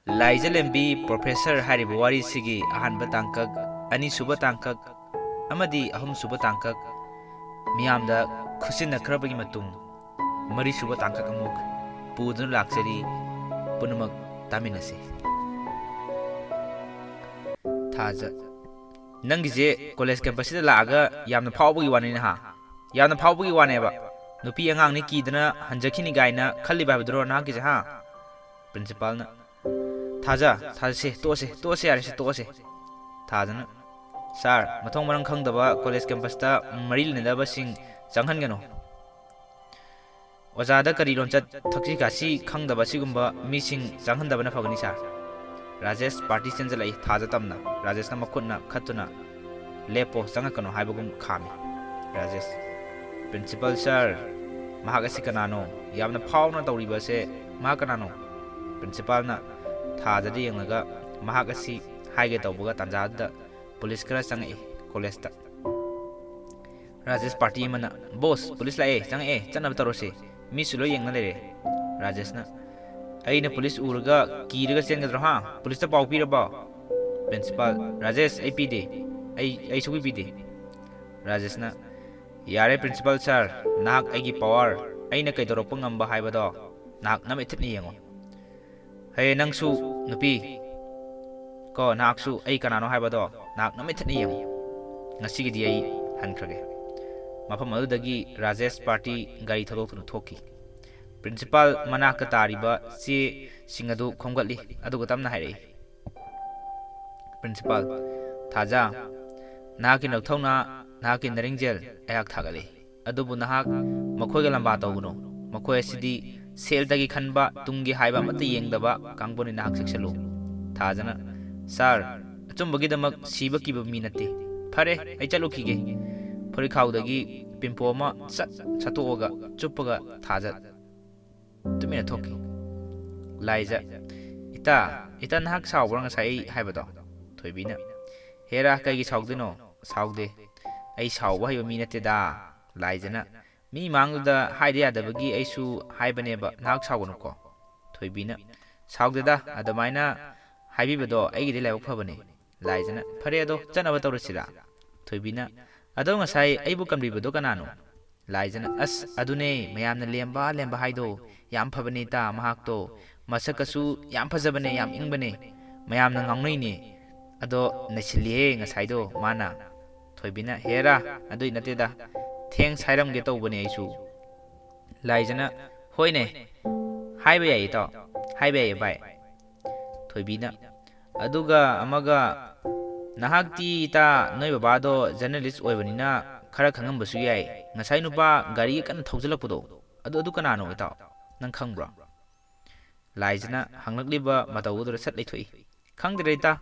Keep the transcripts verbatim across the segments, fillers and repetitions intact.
ꯂꯥꯏꯖꯂꯦꯝꯕꯤ professor ꯍꯥꯏꯔꯤꯕ ꯋꯥꯔꯤꯁꯤꯒꯤ ꯑꯍꯥꯟꯕ ꯇꯥꯡꯀꯛ, ꯑꯅꯤꯁꯨꯕ ꯇꯥꯡꯀꯛ ꯑꯃꯗꯤ ꯑꯍꯨꯝꯁꯨꯕ ꯇꯥꯡꯀꯛ ꯃꯤꯌꯥꯝꯗ ꯈꯨꯠꯁꯤꯟꯅꯈ꯭ꯔꯕꯒꯤ ꯃꯇꯨꯡ, ꯃꯔꯤꯁꯨꯕ ꯇꯥꯡꯀꯛ ꯑꯃꯨꯛ ꯄꯨꯗꯨꯅ ꯂꯥꯛꯆꯔꯤ꯫ ꯄꯨꯝꯅꯃꯛ ꯇꯥꯃꯤꯟꯅꯁꯤ꯫ ꯊꯥꯖ, ꯅꯪꯒꯤꯁꯦ ꯀꯣꯂꯦꯖ ꯀꯦꯝꯄꯁꯁꯤꯗ ꯂꯥꯛꯑꯒ ꯌꯥꯝꯅ ꯐꯥꯎꯕꯒꯤ ꯋꯥꯅꯤꯅꯦ ꯍꯥ? ꯌꯥꯝꯅ ꯐꯥꯎꯕꯒꯤ ꯋꯥꯅꯦꯕ꯫ ꯅꯨꯄꯤ ꯑꯉꯥꯡꯅꯤ ꯀꯤꯗꯅ ꯍꯟꯖꯈꯤꯅꯤ ꯀꯥꯏꯅ ꯈꯜꯂꯤꯕ ꯍꯥꯏꯕꯗꯨꯔꯣ ꯅꯍꯥꯛꯀꯤꯁꯦ ꯍꯥ? ꯄ꯭ꯔꯤꯟꯁꯤꯄꯥꯜꯅ, ꯊꯥꯖ, ꯊꯥꯖꯁꯦ, ꯇꯣꯛꯑꯁꯦ, ꯇꯣꯛꯑꯁꯦ, ꯌꯥꯔꯦꯁꯦ, ꯇꯣꯛꯑꯁꯦ꯫ ꯊꯥꯖꯅ, ꯁꯥꯔ, ꯃꯊꯣꯡ ꯃꯔꯝ ꯈꯪꯗꯕ ꯀꯣꯂꯦꯖ ꯀꯦꯝꯄꯁꯇ ꯃꯔꯤ ꯂꯩꯅꯗꯕꯁꯤꯡ ꯆꯪꯍꯟꯒꯅꯨ꯫ ꯑꯣꯖꯥꯗ ꯀꯔꯤ ꯂꯣꯟꯆꯠ ꯊꯛꯁꯤ ꯈꯥꯁꯤ ꯈꯪꯗꯕ ꯑꯁꯤꯒꯨꯝꯕ ꯃꯤꯁꯤꯡ ꯆꯪꯍꯟꯗꯕꯅ ꯐꯒꯅꯤ ꯁꯥꯔ꯫ ꯔꯥꯖꯦꯁ ꯄꯥꯔꯇꯤ ꯆꯦꯟꯖꯜꯂꯛꯏ ꯊꯥꯖ ꯇꯝꯅ꯫ ꯔꯥꯖꯦꯁꯅ ꯃꯈꯨꯠꯅ ꯈꯠꯇꯨꯅ, "ꯂꯦꯞꯄꯣ, ꯆꯪꯉꯛꯀꯅꯨ" ꯍꯥꯏꯕꯒꯨꯝ ꯈꯥꯝꯃꯤ꯫ ꯔꯥꯖꯦꯁ, "ꯄ꯭ꯔꯤꯟꯁꯤꯄꯥꯜ ꯁꯥꯔ, ꯃꯍꯥꯛ ꯑꯁꯤ ꯀꯅꯥꯅꯣ? ꯌꯥꯝꯅ ꯐꯥꯎꯅ ꯇꯧꯔꯤꯕ ꯑꯁꯦ ꯃꯍꯥꯛ ꯀꯅꯥꯅꯣ?" ꯄ꯭ꯔꯤꯟꯁꯤꯄꯥꯜꯅ ꯊꯥꯖꯗ ꯌꯦꯡꯂꯒ, "ꯃꯍꯥꯛ ꯑꯁꯤ" ꯍꯥꯏꯒꯦ ꯇꯧꯕꯒ ꯇꯥꯟꯖꯥꯗꯨꯗ ꯄꯨꯂꯤꯁ ꯈꯔ ꯆꯪꯉꯛꯏ ꯀꯣꯂꯦꯖꯇ꯫ ꯔꯥꯖꯦꯁ ꯄꯥꯔꯇꯤ ꯑꯃꯅ, "ꯕꯣꯁ, ꯄꯨꯂꯤꯁ ꯂꯥꯛꯑꯦ, ꯆꯪꯉꯛꯑꯦ, ꯆꯠꯅꯕ ꯇꯧꯔꯁꯦ, ꯃꯤꯁꯨ ꯂꯣꯏ ꯌꯦꯡꯅ ꯂꯩꯔꯦ"꯫ ꯔꯥꯖꯦꯁꯅ, "ꯑꯩꯅ ꯄꯨꯂꯤꯁ ꯎꯔꯒ ꯀꯤꯔꯒ ꯆꯦꯟꯒꯗ꯭ꯔꯣ ꯍꯥ? ꯄꯨꯂꯤꯁꯇ ꯄꯥꯎ ꯄꯤꯔꯕꯣ?" ꯄ꯭ꯔꯤꯟꯁꯤꯄꯥꯜ, "ꯔꯥꯖꯦꯁ, ꯑꯩ ꯄꯤꯗꯦ, ꯑꯩ, ꯑꯩ ꯁꯨꯡꯄꯤ ꯄꯤꯗꯦ"꯫ ꯔꯥꯖꯦꯁꯅ, "ꯌꯥꯔꯦ ꯄ꯭ꯔꯤꯟꯁꯤꯄꯥꯜ ꯁꯥꯔ, ꯅꯍꯥꯛ ꯑꯩꯒꯤ ꯄꯋꯥꯔ, ꯑꯩꯅ ꯀꯩꯗꯧꯔꯛꯄ ꯉꯝꯕ ꯍꯥꯏꯕꯗꯣ ꯅꯍꯥꯛ ꯅꯃꯤꯠ ꯊꯤꯠꯅ ꯌꯦꯡꯉꯣ꯫ ꯍꯦ ꯅꯪꯁꯨ ꯅꯨꯄꯤ ꯀꯣ, ꯅꯍꯥꯛꯁꯨ ꯑꯩ ꯀꯅꯥꯅꯣ ꯍꯥꯏꯕꯗꯣ ꯅꯍꯥꯛ ꯅꯃꯤꯠ ꯊꯤꯠꯅ ꯌꯦꯡꯉꯨ꯫ ꯉꯁꯤꯒꯤꯗꯤ ꯑꯩ ꯍꯟꯈ꯭ꯔꯒꯦ"꯫ ꯃꯐꯝ ꯑꯗꯨꯗꯒꯤ ꯔꯥꯖꯦꯁ ꯄꯥꯔꯇꯤ ꯒꯥꯔꯤ ꯊꯧꯗꯣꯛꯇꯨꯅ ꯊꯣꯛꯈꯤ꯫ ꯄ꯭ꯔꯤꯟꯁꯤꯄꯥꯜ ꯃꯅꯥꯛꯇ ꯇꯥꯔꯤꯕ ꯆꯦꯁꯤꯡ ꯑꯗꯨ ꯈꯣꯝꯒꯠꯂꯤ, ꯑꯗꯨꯒ ꯇꯞꯅ ꯍꯥꯏꯔꯛꯏ, "ꯄ꯭ꯔꯤꯟꯁꯤꯄꯥꯜ, ꯊꯥꯖ, ꯅꯍꯥꯛꯀꯤ ꯅꯊꯧꯅꯥ, ꯅꯍꯥꯛꯀꯤ ꯅꯔꯤꯡꯖꯦꯜ ꯑꯩꯍꯥꯛ ꯊꯥꯒꯠꯂꯤ꯫ ꯑꯗꯨꯕꯨ ꯅꯍꯥꯛ ꯃꯈꯣꯏꯒ ꯂꯝꯕꯥ ꯇꯧꯒꯅꯨ꯫ ꯃꯈꯣꯏ ꯑꯁꯤꯗꯤ ꯁꯦꯜꯗꯒꯤ ꯈꯟꯕ, ꯇꯨꯡꯒꯤ ꯍꯥꯏꯕ ꯑꯃꯠꯇ ꯌꯦꯡꯗꯕ ꯀꯥꯡꯕꯨꯅꯤ꯫ ꯅꯍꯥꯛ ꯆꯦꯛꯁꯤꯜꯂꯨ"꯫ ꯊꯥꯖꯅ, "ꯁꯥꯔ, ꯑꯆꯨꯝꯕꯒꯤꯗꯃꯛ ꯁꯤꯕ ꯀꯤꯕ ꯃꯤ ꯅꯠꯇꯦ꯫ ꯐꯔꯦ, ꯑꯩ ꯆꯠꯂꯨꯈꯤꯒꯦ"꯫ ꯐꯨꯔꯤꯠꯈꯥꯎꯗꯒꯤ ꯄꯤꯝꯄꯣ ꯑꯃ ꯁꯠ ꯁꯠꯇꯣꯛꯑꯒ ꯆꯨꯞꯄꯒ ꯊꯥꯖ ꯇꯨꯃꯤꯟꯅ ꯊꯣꯛꯈꯤ꯫ ꯂꯥꯏꯖ, "ꯏꯇꯥ, ꯏꯇꯥ, ꯅꯍꯥꯛ ꯁꯥꯎꯕ꯭ꯔꯥ ꯉꯁꯥꯏ ꯑꯩ ꯍꯥꯏꯕꯗꯣ?" ꯊꯣꯏꯕꯤꯅ, "ꯍꯦꯔꯥ, ꯀꯩꯒꯤ ꯁꯥꯎꯗꯣꯏꯅꯣ? ꯁꯥꯎꯗꯦ꯫ ꯑꯩ ꯁꯥꯎꯕ ꯍꯩꯕ ꯃꯤ ꯅꯠꯇꯦꯗ"꯫ ꯂꯥꯏꯖꯅ, "ꯃꯤ ꯃꯥꯡꯗꯨꯗ ꯍꯥꯏꯗ ꯌꯥꯗꯕꯒꯤ ꯑꯩꯁꯨ ꯍꯥꯏꯕꯅꯦꯕ, ꯅꯍꯥꯛ ꯁꯥꯎꯒꯅꯨꯀꯣ"꯫ ꯊꯣꯏꯕꯤꯅ, "ꯁꯥꯎꯗꯦꯗ, ꯑꯗꯨꯃꯥꯏꯅ ꯍꯥꯏꯕꯤꯕꯗꯣ ꯑꯩꯒꯤꯗꯤ ꯂꯥꯏꯕꯛ ꯐꯕꯅꯦ꯫" ꯂꯥꯏꯖꯅ, "ꯐꯔꯦ, ꯑꯗꯣ ꯆꯠꯅꯕ ꯇꯧꯔꯁꯤꯔꯥ?" ꯊꯣꯏꯕꯤꯅ, "ꯑꯗꯣ ꯉꯁꯥꯏ ꯑꯩꯕꯨ ꯀꯟꯕꯤꯕꯗꯣ ꯀꯅꯥꯅꯣ?" ꯂꯥꯏꯖꯅ, "ꯑꯁ, ꯑꯗꯨꯅꯦ, ꯃꯌꯥꯝꯅ ꯂꯦꯝꯕ ꯂꯦꯝꯕ ꯍꯥꯏꯗꯣ, ꯌꯥꯝ ꯐꯕꯅꯦ ꯏꯇꯥ, ꯃꯍꯥꯛꯇꯣ꯫ ꯃꯁꯛꯀꯁꯨ ꯌꯥꯝ ꯐꯖꯕꯅꯦ, ꯌꯥꯝ ꯏꯪꯕꯅꯦ꯫ ꯃꯌꯥꯝꯅ ꯉꯥꯎꯅꯩꯅꯦ꯫ ꯑꯗꯣ ꯅꯩꯁꯤꯜꯂꯤꯍꯦ ꯉꯁꯥꯏꯗꯣ ꯃꯥꯅ꯫" ꯊꯣꯏꯕꯤꯅ, "ꯍꯦꯔꯥ, ꯑꯗꯨꯏ ꯅꯠꯇꯦꯗ, ꯊꯦꯡꯁ ꯍꯥꯏꯔꯝꯒꯦ ꯇꯧꯕꯅꯦ ꯑꯩꯁꯨ꯫" ꯂꯥꯏꯖꯅ, "ꯍꯣꯏꯅꯦ, ꯍꯥꯏꯕ ꯌꯥꯏꯌꯦ ꯏꯇꯥꯎ, ꯍꯥꯏꯕ ꯌꯥꯏꯌꯦ ꯚꯥꯏ꯫" ꯊꯣꯏꯕꯤꯅ, "ꯑꯗꯨꯒ ꯑꯃꯒ, ꯅꯍꯥꯛꯇꯤ ꯏꯇꯥ ꯅꯣꯏ ꯕꯕꯥꯗꯣ ꯖꯔꯅꯦꯂꯤꯁ ꯑꯣꯏꯕꯅꯤꯅ ꯈꯔ ꯈꯪꯉꯝꯕꯁꯨ ꯌꯥꯏ꯫ ꯉꯁꯥꯏ ꯅꯨꯄꯥ ꯒꯥꯔꯤ ꯀꯟꯅ ꯊꯧꯖꯤꯜꯂꯛꯄꯗꯣ, ꯑꯗꯨ, ꯑꯗꯨ ꯀꯅꯥꯅꯣ ꯏꯇꯥꯎ? ꯅꯪ ꯈꯪꯕ꯭ꯔꯣ?" ꯂꯥꯏꯖꯅ ꯍꯪꯂꯛꯂꯤꯕ ꯃꯇꯧ ꯑꯗꯨꯗ ꯁꯠ ꯂꯩꯊꯣꯛꯏ꯫ "ꯈꯪꯗ꯭ꯔꯦ ꯏꯇꯥ,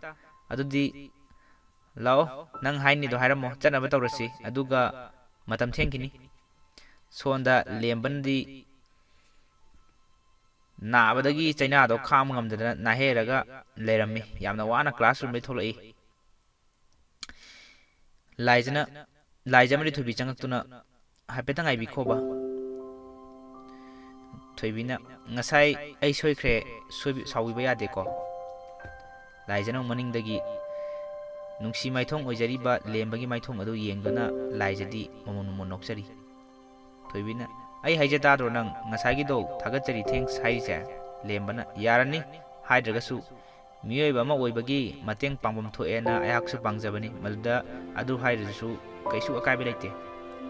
ꯑꯗꯨꯗꯤ ꯂꯥꯛꯑꯣ, ꯅꯪ ꯍꯥꯏꯅꯤꯗꯣ ꯍꯥꯏꯔꯝꯃꯣ, ꯆꯠꯅꯕ ꯇꯧꯔꯁꯤ, ꯑꯗꯨꯒ ꯃꯇꯝ ꯊꯦꯡꯈꯤꯅꯤ꯫" ꯁꯣꯝꯗ ꯂꯦꯝꯕꯅꯗꯤ ꯅꯥꯕꯗꯒꯤ ꯆꯩꯅꯥꯗꯣ ꯈꯥꯡꯕ ꯉꯝꯗꯗꯅ ꯅꯥꯍꯦꯔꯒ ꯂꯩꯔꯝꯃꯤ꯫ ꯌꯥꯝꯅ ꯋꯥꯅ ꯀ꯭ꯂꯥꯁꯔꯨꯝꯗꯒꯤ ꯊꯣꯛꯂꯛꯏ꯫ ꯂꯥꯏꯖꯅ, ꯂꯥꯏꯖ ꯑꯃꯗꯤ ꯊꯣꯏꯕꯤ ꯆꯪꯉꯛꯇꯨꯅ, "ꯍꯥꯏꯐꯦꯠꯇꯪ ꯉꯥꯏꯕꯤꯈꯣꯕ꯫" ꯊꯣꯏꯕꯤꯅ, "ꯉꯁꯥꯏ ꯑꯩ ꯁꯣꯏꯈ꯭ꯔꯦ, ꯁꯣꯏꯕꯤ-, ꯁꯥꯎꯕꯤꯕ ꯌꯥꯗꯦꯀꯣ꯫" ꯂꯥꯏꯖꯅ ꯑꯃꯨꯛ ꯃꯅꯤꯡꯗꯒꯤ ꯅꯨꯡꯁꯤ ꯃꯥꯏꯊꯣꯡ ꯑꯣꯏꯖꯔꯤꯕ ꯂꯦꯝꯕꯒꯤ ꯃꯥꯏꯊꯣꯡ ꯑꯗꯨ ꯌꯦꯡꯗꯨꯅ ꯂꯥꯏꯖꯗꯤ ꯃꯃꯣꯟ ꯃꯃꯣꯟ ꯅꯣꯛꯆꯔꯤ꯫ ꯊꯣꯏꯕꯤꯅ, "ꯑꯩ ꯍꯥꯏꯖ ꯇꯥꯗ꯭ꯔꯣ ꯅꯪ ꯉꯁꯥꯏꯒꯤꯗꯣ ꯊꯥꯒꯠꯆꯔꯤ, ꯊꯦꯡꯁ ꯍꯥꯏꯔꯤꯁꯦ?" ꯂꯦꯝꯕꯅ, "ꯌꯥꯔꯅꯤ, ꯍꯥꯏꯗ꯭ꯔꯒꯁꯨ ꯃꯤꯑꯣꯏꯕ ꯑꯃ ꯑꯣꯏꯕꯒꯤ ꯃꯇꯦꯡ ꯄꯥꯡꯐꯝ ꯊꯣꯛꯑꯦꯅ ꯑꯩꯍꯥꯛꯁꯨ ꯄꯥꯡꯖꯕꯅꯤ꯫ ꯃꯗꯨꯗ ꯑꯗꯨ ꯍꯥꯏꯔꯁꯨ ꯀꯩꯁꯨ ꯑꯀꯥꯏꯕ ꯂꯩꯇꯦ꯫"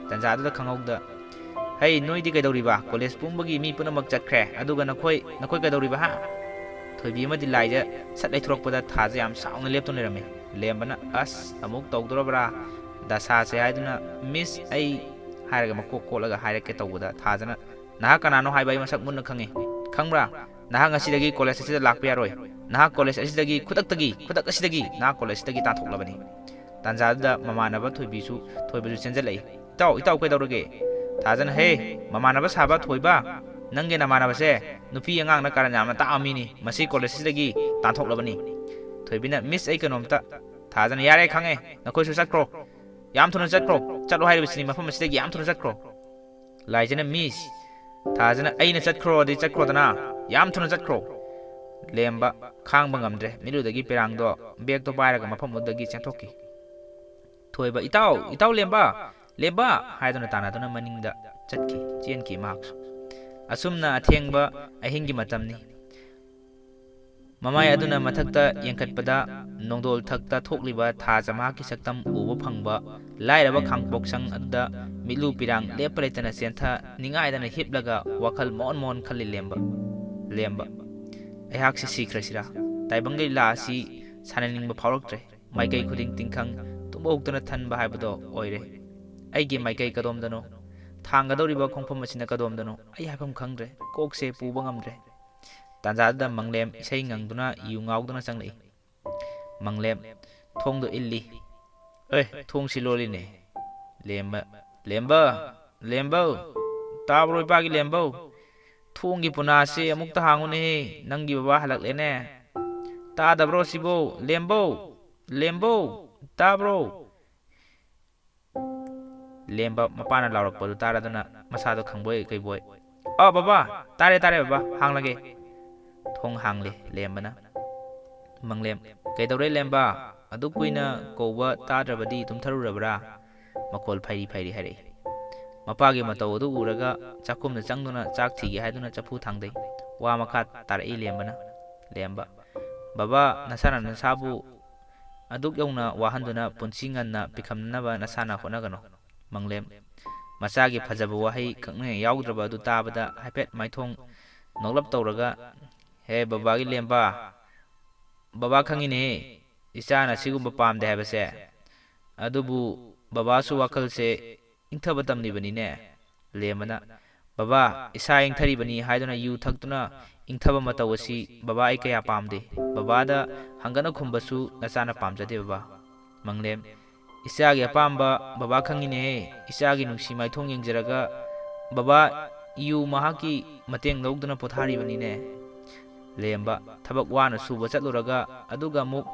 ꯇꯟꯖꯥꯗꯨꯗ ꯈꯪꯍꯧꯗ, "ꯍꯩ, ꯅꯣꯏꯗꯤ ꯀꯩꯗꯧꯔꯤꯕ? ꯀꯣꯂꯦꯖ ꯄꯨꯝꯕꯒꯤ ꯃꯤ ꯄꯨꯝꯅꯃꯛ ꯆꯠꯈ꯭ꯔꯦ, ꯑꯗꯨꯒ ꯅꯈꯣꯏ, ꯅꯈꯣꯏ ꯀꯩꯗꯧꯔꯤꯕ, ꯍꯥ?" ꯊꯣꯏꯕꯤ ꯑꯃꯗꯤ ꯂꯥꯏꯖ ꯁꯠ ꯂꯩꯊꯣꯔꯛꯄꯗ ꯊꯥꯖ ꯌꯥꯝ ꯁꯥꯎꯅ ꯂꯦꯞꯇꯨꯅ ꯂꯩꯔꯝꯃꯤ꯫ ꯂꯦꯝꯕꯅ, "ꯑꯁ, ꯑꯃꯨꯛ ꯇꯧꯗꯣꯔꯕ꯭ꯔꯥ ꯗꯁꯥꯁꯦ?" ꯍꯥꯏꯗꯨꯅ, "ꯃꯤꯁ, ꯑꯩ" ꯍꯥꯏꯔꯒ ꯃꯀꯣꯛ ꯀꯣꯠꯂꯒ ꯍꯥꯏꯔꯛꯀꯦ ꯇꯧꯕꯗ ꯊꯥꯖꯅ, "ꯅꯍꯥꯛ ꯀꯅꯥꯅꯣ ꯍꯥꯏꯕ ꯑꯩ ꯃꯁꯛ ꯃꯨꯟꯅ ꯈꯪꯉꯤ꯫ ꯈꯪꯕ꯭ꯔꯥ? ꯅꯍꯥꯛ ꯉꯁꯤꯗꯒꯤ ꯀꯣꯂꯦꯖ ꯑꯁꯤꯗ ꯂꯥꯛꯄ ꯌꯥꯔꯣꯏ꯫ ꯅꯍꯥꯛ ꯀꯣꯂꯦꯖ ꯑꯁꯤꯗꯒꯤ ꯈꯨꯗꯛꯇꯒꯤ, ꯈꯨꯗꯛ ꯑꯁꯤꯗꯒꯤ ꯅꯍꯥꯛ ꯀꯣꯂꯦꯖ ꯑꯁꯤꯗꯒꯤ ꯇꯥꯟꯊꯣꯛꯂꯕꯅꯤ꯫" ꯇꯥꯟꯖꯥꯗꯨꯗ ꯃꯃꯥꯟꯅꯕ ꯊꯣꯏꯕꯤꯁꯨ, ꯊꯣꯏꯕꯁꯨ ꯆꯦꯟꯖꯜꯂꯛꯏ꯫ "ꯏꯇꯥꯎ, ꯏꯇꯥꯎ, ꯀꯩꯗꯧꯔꯒꯦ?" ꯊꯥꯖꯅ, "ꯍꯦ, ꯃꯃꯥꯟꯅꯕ ꯁꯥꯕ ꯊꯣꯏꯕ, ꯅꯪꯒꯤ ꯅꯃꯥꯟꯅꯕꯁꯦ ꯅꯨꯄꯤ ꯑꯉꯥꯡꯅ ꯀꯥꯔꯟ ꯌꯥꯝꯅ ꯇꯥꯕ ꯃꯤꯅꯤ꯫ ꯃꯁꯤ ꯀꯣꯂꯦꯖ ꯑꯁꯤꯗꯒꯤ ꯇꯥꯟꯊꯣꯛꯂꯕꯅꯤ꯫" ꯊꯣꯏꯕꯤꯅ, "ꯃꯤꯁ, ꯑꯩ ꯀꯩꯅꯣꯝꯇ..." ꯊꯥꯖꯅ, "ꯌꯥꯔꯦ, ꯈꯪꯉꯦ, ꯅꯈꯣꯏꯁꯨ ꯆꯠꯈ꯭ꯔꯣ꯫ ꯌꯥꯝ ꯊꯨꯅ ꯆꯠꯈ꯭ꯔꯣ꯫ ꯆꯠꯂꯣ ꯍꯥꯏꯔꯤꯕꯁꯤꯅꯤ, ꯃꯐꯝ ꯑꯁꯤꯗꯒꯤ ꯌꯥꯝ ꯊꯨꯅ ꯆꯠꯈ꯭ꯔꯣ꯫" ꯂꯥꯏꯖꯅ, "ꯃꯤꯁ!" ꯊꯥꯖꯅ, "ꯑꯩꯅ ꯆꯠꯈ꯭ꯔꯣꯗꯤ ꯆꯠꯈ꯭ꯔꯣꯗꯅ, ꯌꯥꯝ ꯊꯨꯅ ꯆꯠꯈ꯭ꯔꯣ꯫" ꯂꯦꯝꯕ ꯈꯥꯡꯕ ꯉꯝꯗ꯭ꯔꯦ꯫ ꯃꯤꯠꯂꯨꯗꯒꯤ ꯄꯤꯔꯥꯡꯗꯣ, ꯕꯦꯒꯇꯣ ꯄꯥꯏꯔꯒ ꯃꯐꯝꯗꯨꯗꯒꯤ ꯆꯦꯟꯊꯣꯛꯈꯤ꯫ ꯊꯣꯏꯕ, "ꯏꯇꯥꯎ, ꯏꯇꯥꯎ ꯂꯦꯝꯕ! ꯂꯦꯝꯕ!" ꯍꯥꯏꯗꯨꯅ ꯇꯥꯟꯅꯗꯨꯅ ꯃꯅꯤꯡꯗ ꯆꯠꯈꯤ, ꯆꯦꯟꯈꯤ ꯃꯍꯥꯛꯁꯨ꯫ ꯑꯁꯨꯝꯅ ꯑꯊꯦꯡꯕ ꯑꯍꯤꯡꯒꯤ ꯃꯇꯝꯅꯤ꯫ ꯃꯃꯥꯏ ꯑꯗꯨꯅ ꯃꯊꯛꯇ ꯌꯦꯡꯈꯠꯄꯗ, ꯅꯣꯡꯗꯣꯜ ꯊꯛꯇ ꯊꯣꯛꯂꯤꯕ ꯊꯥꯖ ꯃꯍꯥꯛꯀꯤ ꯁꯛꯇꯝ ꯎꯕ ꯐꯪꯕ ꯂꯥꯏꯔꯕ ꯈꯥꯡꯄꯣꯛꯁꯪ ꯑꯗꯨꯗ ꯃꯤꯠꯂꯨ ꯄꯤꯔꯥꯡ ꯂꯦꯞꯄ ꯂꯩꯇꯅ ꯆꯦꯟꯊ, ꯅꯤꯡꯉꯥꯏꯗꯅ ꯍꯤꯞꯂꯒ ꯋꯥꯈꯜ ꯃꯣꯟ ꯃꯣꯟ ꯈꯜꯂꯤ ꯂꯦꯝꯕ꯫ ꯂꯦꯝꯕ, "ꯑꯩꯍꯥꯛꯁꯤ ꯁꯤꯈ꯭ꯔꯁꯤꯔꯥ? ꯇꯥꯏꯕꯪ ꯂꯤꯂꯥ ꯑꯁꯤ ꯁꯥꯟꯅꯅꯤꯡꯕ ꯐꯥꯎꯔꯛꯇ꯭ꯔꯦ꯫ ꯃꯥꯏꯀꯩ ꯈꯨꯗꯤꯡ ꯇꯤꯡꯈꯪ ꯇꯨꯝꯕ ꯍꯧꯗꯅ ꯊꯟꯕ ꯍꯥꯏꯕꯗꯣ ꯑꯣꯏꯔꯦ꯫ ꯑꯩꯒꯤ ꯃꯥꯏꯀꯩ ꯀꯗꯣꯝꯗꯅꯣ? ꯊꯥꯡꯒꯗꯧꯔꯤꯕ ꯈꯣꯡꯐꯝ ꯑꯁꯤꯅ ꯀꯗꯣꯝꯗꯅꯣ? ꯑꯩ ꯍꯥꯏꯐꯝ ꯈꯪꯗ꯭ꯔꯦ꯫ ꯀꯣꯛꯁꯦ ꯄꯨꯕ ꯉꯝꯗ꯭ꯔꯦ꯫" ꯇꯥꯟꯖꯥꯗꯨꯗ ꯃꯪꯂꯦꯝ ꯏꯁꯩ ꯉꯪꯗꯨꯅ ꯌꯨ ꯉꯥꯎꯗꯨꯅ ꯆꯪꯂꯛꯏ꯫ ꯃꯪꯂꯦꯝ ꯊꯣꯡꯗꯣ ꯏꯜꯂꯤ꯫ "ꯑꯦ, ꯊꯣꯡꯁꯤ ꯂꯣꯜꯂꯤꯅꯦ꯫" ꯂꯦꯝꯕ, "ꯂꯦꯝꯕ! ꯂꯦꯝꯕꯧ! ꯇꯥꯕ꯭ꯔꯣ ꯏꯄꯥꯒꯤ ꯂꯦꯝꯕꯧ? ꯊꯣꯡꯒꯤ ꯄꯨꯅꯥꯁꯦ ꯑꯃꯨꯛꯇ ꯍꯥꯡꯉꯨꯅꯦꯍꯦ, ꯅꯪꯒꯤ ꯕꯕꯥ ꯍꯜꯂꯛꯂꯦꯅꯦ꯫ ꯇꯥꯗꯕ꯭ꯔꯣ ꯁꯤꯕꯣ? ꯂꯦꯝꯕꯧ! ꯂꯦꯝꯕꯧ! ꯇꯥꯕ꯭ꯔꯣ?" ꯂꯦꯝꯕ ꯃꯄꯥꯅ ꯂꯥꯎꯔꯛꯄꯗꯨ ꯇꯥꯔꯗꯨꯅ ꯃꯁꯥꯗꯣ ꯈꯪꯕꯣꯏ ꯀꯩꯕꯣꯏ, "ꯑ, ꯕꯕꯥ! ꯇꯥꯔꯦ, ꯇꯥꯔꯦ ꯕꯕꯥ, ꯍꯥꯡꯂꯒꯦ꯫" ꯊꯣꯡ ꯍꯥꯡꯂꯦ ꯂꯦꯝꯕꯅ꯫ ꯃꯪꯂꯦꯝ, "ꯀꯩꯗꯧꯔꯦ ꯂꯦꯝꯕ? ꯑꯗꯨꯛ ꯀꯨꯏꯅ ꯀꯧꯕ ꯇꯥꯗ꯭ꯔꯕꯗꯤ ꯇꯨꯝꯊꯔꯨꯔꯕ꯭ꯔꯥ?" ꯃꯈꯣꯜ ꯐꯩꯔꯤ ꯐꯩꯔꯤ ꯍꯥꯏꯔꯛꯏ꯫ ꯃꯄꯥꯒꯤ ꯃꯇꯧ ꯑꯗꯨ ꯎꯔꯒ ꯆꯥꯛꯈꯨꯝꯗ ꯆꯪꯗꯨꯅ ꯆꯥꯛ ꯊꯤꯒꯦ ꯍꯥꯏꯗꯨꯅ ꯆꯐꯨ ꯊꯥꯡꯗꯩ꯫ ꯋꯥ ꯃꯈꯥ ꯇꯥꯔꯛꯏ ꯂꯦꯝꯕꯅ꯫ ꯂꯦꯝꯕ, "ꯕꯕꯥ, ꯅꯁꯥꯅ ꯅꯁꯥꯕꯨ ꯑꯗꯨꯛ ꯌꯧꯅ ꯋꯥꯍꯟꯗꯨꯅ ꯄꯨꯟꯁꯤ ꯉꯟꯅ ꯄꯤꯈꯝꯅꯅꯕ ꯅꯁꯥꯅ ꯍꯣꯠꯅꯒꯅꯨ꯫" ꯃꯪꯂꯦꯝ, ꯃꯆꯥꯒꯤ ꯐꯖꯕ ꯋꯥꯍꯩ ꯀꯛꯅꯤꯡꯉꯥꯏ ꯌꯥꯎꯗ꯭ꯔꯕ ꯑꯗꯨ ꯇꯥꯕꯗ ꯍꯥꯏꯐꯦꯠ ꯃꯥꯏꯊꯣꯡ ꯅꯣꯛꯂꯞ ꯇꯧꯔꯒ, "ꯍꯦ ꯕꯕꯥꯒꯤ ꯂꯦꯝꯕ, ꯕꯕꯥ ꯈꯪꯉꯤꯅꯦꯍꯦ ꯏꯆꯥꯅ ꯁꯤꯒꯨꯝꯕ ꯄꯥꯝꯗꯦ ꯍꯥꯏꯕꯁꯦ꯫ ꯑꯗꯨꯕꯨ ꯕꯕꯥꯁꯨ ꯋꯥꯈꯜꯁꯦ ꯏꯪꯊꯕ ꯇꯝꯂꯤꯕꯅꯤꯅꯦ꯫" ꯂꯦꯝꯕꯅ, "ꯕꯕꯥ, ꯏꯁꯥ ꯏꯪꯊꯔꯤꯕꯅꯤ ꯍꯥꯏꯗꯨꯅ ꯌꯨ ꯊꯛꯇꯨꯅ ꯏꯪꯊꯕ ꯃꯇꯧ ꯑꯁꯤ ꯕꯕꯥ ꯑꯩ ꯀꯌꯥ ꯄꯥꯝꯗꯦ꯫ ꯕꯕꯥꯗ ꯍꯪꯒꯠꯅ ꯈꯨꯝꯕꯁꯨ ꯅꯆꯥꯅ ꯄꯥꯝꯖꯗꯦ ꯕꯕꯥ꯫" ꯃꯪꯂꯦꯝ, "ꯏꯆꯥꯒꯤ ꯑꯄꯥꯝꯕ ꯕꯕꯥ ꯈꯪꯉꯤꯅꯦꯍꯦ꯫ ꯏꯆꯥꯒꯤ ꯅꯨꯡꯁꯤ ꯃꯥꯏꯊꯣꯡ ꯌꯦꯡꯖꯔꯒ ꯕꯕꯥ ꯌꯨ ꯃꯍꯥꯛꯀꯤ ꯃꯇꯦꯡ ꯂꯧꯗꯨꯅ ꯄꯣꯊꯥꯔꯤꯕꯅꯤꯅꯦ꯫" ꯂꯦꯝꯕ, "ꯊꯕꯛ ꯋꯥꯅ ꯁꯨꯕ ꯆꯠꯂꯨꯔꯒ ꯑꯗꯨꯒ ꯑꯃꯨꯛ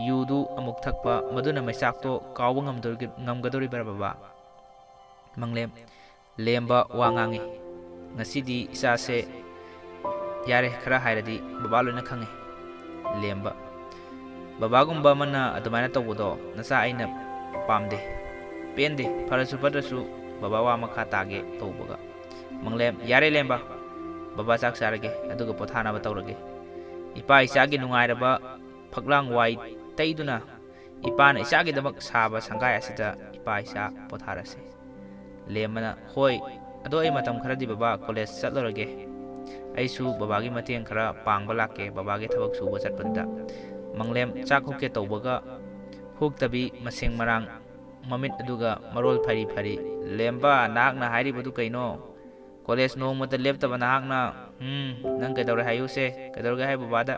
ꯌꯨꯗꯨ ꯑꯃꯨꯛ ꯊꯛꯄ, ꯃꯗꯨꯅ ꯃꯩꯆꯥꯛꯇꯣ ꯀꯥꯎꯕ ꯉꯝꯗꯣꯔꯤ-, ꯉꯝꯒꯗꯧꯔꯤꯕ꯭ꯔꯥ ꯕꯕꯥ?" ꯃꯪꯂꯦꯝ, ꯂꯦꯝꯕ ꯋꯥ ꯉꯥꯡꯉꯤ꯫ "ꯉꯁꯤꯗꯤ ꯏꯆꯥꯁꯦ "ꯌꯥꯔꯦ, ꯈꯔ ꯍꯥꯏꯔꯗꯤ ꯕꯕꯥ ꯂꯣꯏꯅ ꯈꯪꯉꯦ꯫" ꯂꯦꯝꯕ: "ꯕꯕꯥꯒꯨꯝꯕ ꯑꯃꯅ ꯑꯗꯨꯃꯥꯏꯅ ꯇꯧꯕꯗꯣ ꯅꯆꯥ ꯑꯩꯅ ꯄꯥꯝꯗꯦ, ꯄꯦꯟꯗꯦ꯫ ꯐꯔꯁꯨ ꯐꯠꯇ꯭ꯔꯁꯨ ꯕꯕꯥ ꯋꯥ ꯃꯈꯥ ꯇꯥꯒꯦ ꯇꯧꯕꯒ꯫" ꯃꯪꯂꯦꯝ: "ꯌꯥꯔꯦ ꯂꯦꯝꯕ, ꯕꯕꯥ ꯆꯥꯛ ꯆꯥꯔꯒꯦ, ꯑꯗꯨꯒ ꯄꯣꯊꯥꯅꯕ ꯇꯧꯔꯒꯦ꯫ ꯏꯄꯥ ꯏꯆꯥꯒꯤ ꯅꯨꯡꯉꯥꯏꯔꯕ ꯐꯛꯂꯥꯡ ꯋꯥꯏ ꯇꯩꯗꯨꯅ ꯏꯄꯥꯅ ꯏꯆꯥꯒꯤꯗꯃꯛ ꯁꯥꯕ ꯁꯪꯒꯥꯏ ꯑꯁꯤꯗ ꯏꯄꯥ ꯏꯆꯥ ꯄꯣꯊꯥꯔꯁꯤ꯫" ꯂꯦꯝꯕꯅ: "ꯍꯣꯏ, ꯑꯗꯣ ꯑꯩ ꯃꯇꯝ ꯈꯔꯗꯤ ꯕꯕꯥ ꯀꯣꯂꯦꯖ ꯆꯠꯂꯨꯔꯒꯦ꯫ ꯑꯩꯁꯨ ꯕꯕꯥꯒꯤ ꯃꯇꯦꯡ ꯈꯔ ꯄꯥꯡꯕ ꯂꯥꯛꯀꯦ, ꯕꯕꯥꯒꯤ ꯊꯕꯛ ꯁꯨꯕ ꯆꯠꯄꯗꯨꯗ꯫" ꯃꯪꯂꯦꯝ ꯆꯥꯛ ꯍꯨꯛꯀꯦ ꯇꯧꯕꯒ ꯍꯨꯛꯇꯕꯤ ꯃꯁꯦꯡ ꯃꯔꯥꯡ ꯃꯃꯤꯠ ꯑꯗꯨꯒ ꯃꯔꯣꯜ ꯐꯔꯤ ꯐꯔꯤ: "ꯂꯦꯝꯕ, ꯅꯍꯥꯛꯅ ꯍꯥꯏꯔꯤꯕꯗꯨ ꯀꯩꯅꯣ? ꯀꯣꯂꯦꯖ ꯅꯣꯡꯃꯇ ꯂꯦꯞꯇꯕ ꯅꯍꯥꯛꯅ, ꯎꯝ, ꯅꯪ ꯀꯩꯗꯧꯔꯦ ꯍꯥꯏꯌꯨꯁꯦ, ꯀꯩꯗꯧꯔꯒꯦ ꯍꯥꯏ ꯕꯕꯥꯗ?"